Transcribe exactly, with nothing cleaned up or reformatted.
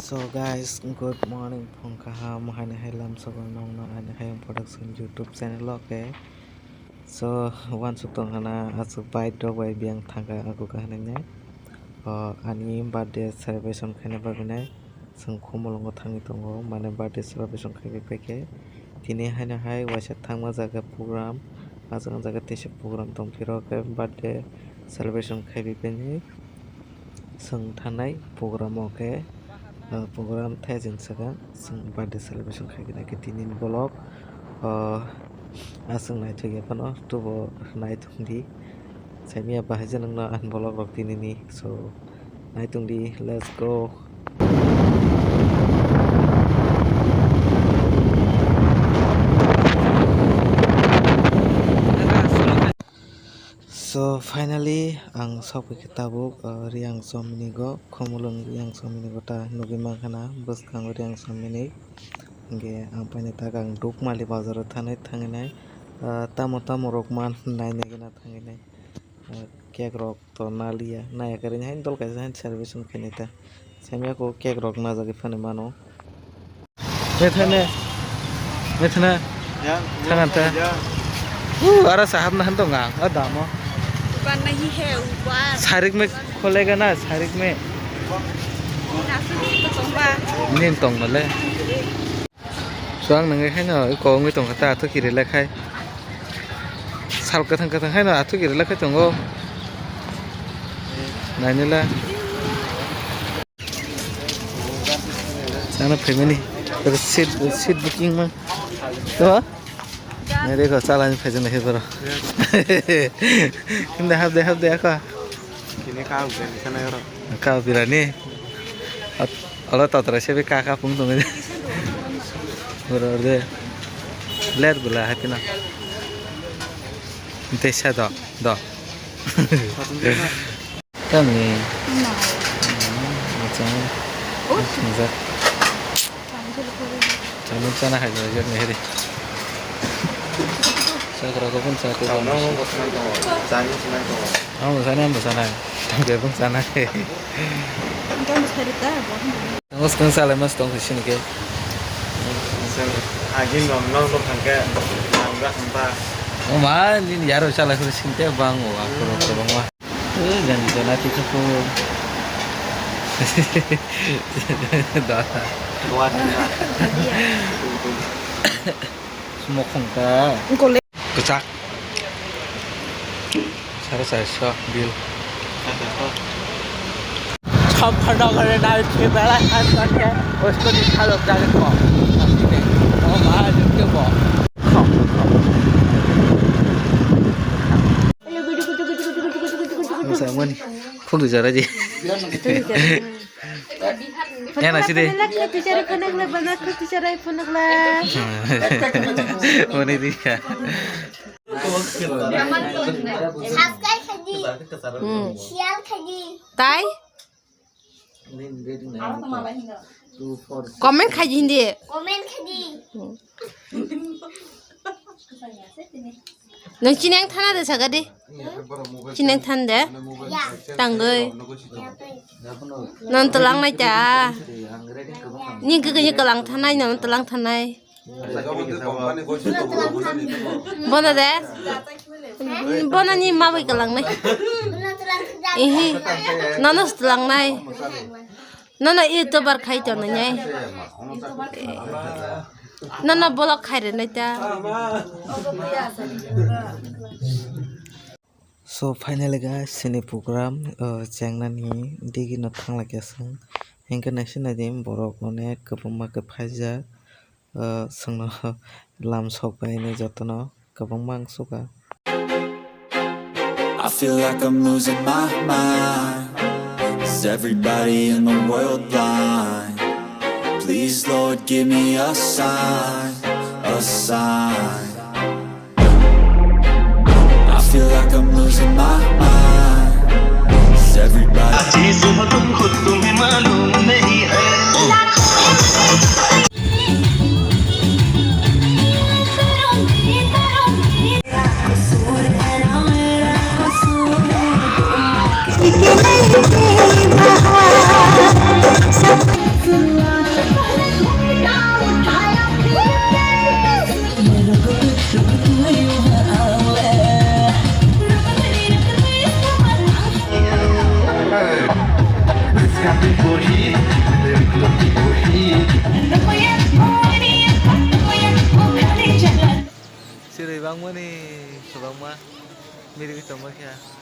So guys, good morning, phung kaham, haini hai lamsogo nongno ani hai production YouTube channel o khe. So, wansuk tong khana, aswk bike rok bai biyang thangkha, aku kahani nai. O, ani birthday celebration khaina bagwi nai, chwng Khumulwngo thangwi tongo, mane birthday celebration khaiwi paikhe. Tini haino hai waisa thangma jaga program, aswk jaga teisa program tongphiro, khe birthday celebration khaiwi painai. Chwng thanai program o khe, o, program thai jin saka chwng birthday celebration khai khe tini ni vlog, o, aswk naithok ya phano tubo naithok di. Saimya bahai je nangno ani vlog rok tini ni. So, naithok di, let's go. So finally ang sokphaikha tabuk, uh, Riyang Chomini go, Khumulwng Riyang Chomini go ta nugwi mankhana bwskango Riyang Chomini. Hingke ang paini tak ang Dukmali bazaro thanai thanginai, uh, tamo tamo rok man nainai gana thanginai, uh, cake rok to naliya naiya kwrwini haino dol kaisa haino service wngkhainai ta. Saimya kok cake rok najagwi phano mano. Methane. Methane. Thangan ta. Uh, ara sahab na hanto ngang. A damo. ऊपर नहीं है, ऊपर। Sarik me kholega na, sarik me. Nin tong male. So ang nang haino ko ngwi tong ta to kiri lekhai. Sal kathang kathang haino athu kiri lekhai tongo. Nainila. Sana family. Seat, seat booking ma. To? Nai de ko chala ni phaijak nai boro. Hinde hab de hab de ako. Kini ka uk de sana yoro. Ka birani. Alo tatra sebe ka ka pung tong. Boro de. Ler bula hapina. Desa do do. Kami. Macam. Macam. Kamu chana hai jor ni heri. Sakra ko pun sakra. Ang sana ang sana. Tangke pun sana. Tangos kang sale mas tong sini ke. Agin nom nom lo thangke. Nang rak hamba. O ma, nini yaro chala kuru sinte bang o, akuro kuro ma. Eh, jangan jangan nanti ke pun. Dah. Semua kongka. Kecak. Sare sare so bill. Chop khana khana nai khe bela khan khan khe usko ni khalok jage ko. O ma jukte ko. Samani khulu jara ji. Ya na side. Khatuchara phanakla bana khatuchara phanakla. Mani dia. Subscribe khaidi. Hmm. Share khaidi. Tai? Comment khaidi hindi. Comment khaidi. Hmm. Nang chini ang thana de saga de. Chini ang than de. Ya. Tangoi. Nang telang nai ta. Ni gege ni kelang thanai, nang telang thanai. Bono de? Bono ni ma bai kalang nai. Ihi. Nono sitlang nai. Nono YouTuber khai to nai. Nono vlog khai re nai ta. So finally guys, chini program, uh, chengnani digi no thangla khe song. Hinkhe naisi naidi borok onek kwbangma khe phaijak. Uh, songno lam sok bai ni jotono kwbangma ang suka. I feel like I'm losing my mind. Is everybody in the world blind? Please, Lord, give me a sign, a sign. I feel like I'm losing my mind. Is everybody Chwrwi bangmani kwbangma mirigwi tongma khe.